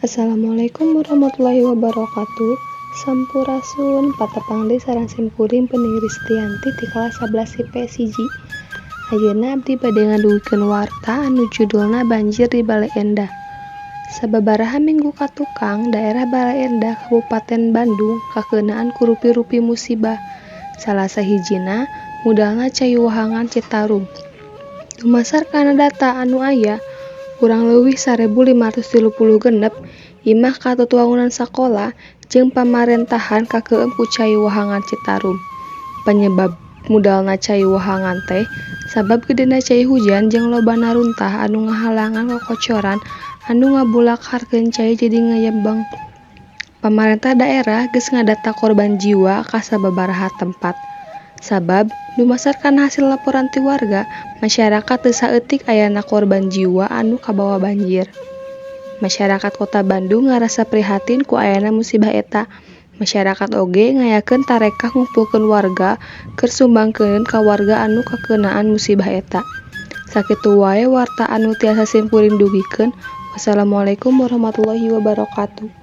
Assalamualaikum warahmatullahi wabarakatuh. Sampurasun, patepang deui sareng simkuring Pening Ristianti ti kelas 11 IPS 1. Ayeuna abdi bade ngadugikeun warta anu judulna Banjir di Baleendah. Sababaraha minggu ka tukang, daerah Baleendah, Kabupaten Bandung kakeunaan ku rupi-rupi musibah. Salah sahijina mudalna cai wahangan Citarum. Dumasar kana data anu aya, kurang leuwih 1536 imah katut wangunan sakola jeung pamarentahan kakeueum ku cai wahangan Citarum. Panyebab mudalna cai wahangan teh sabab gedena cai hujan jeung lobana runtah anu ngahalangan kokocoran anu ngabulakarkeun cai jadi ngayembeng. Pamarentah daerah geus ngadata korban jiwa ka sababaraha tempat. Sabab dumasar kana hasil laporan ti warga, masyarakat teu saeutik ayana korban jiwa anu kabawa banjir. Masyarakat Kota Bandung ngarasa prihatin ku ayana musibah eta. Masyarakat oge ngayakeun tarekah ngumpulkeun warga keur sumbangkeun ka warga anu kakeunaan musibah eta. Sakitu wae warta anu tiasa simkuring dugikeun. Wassalamualaikum warahmatullahi wabarakatuh.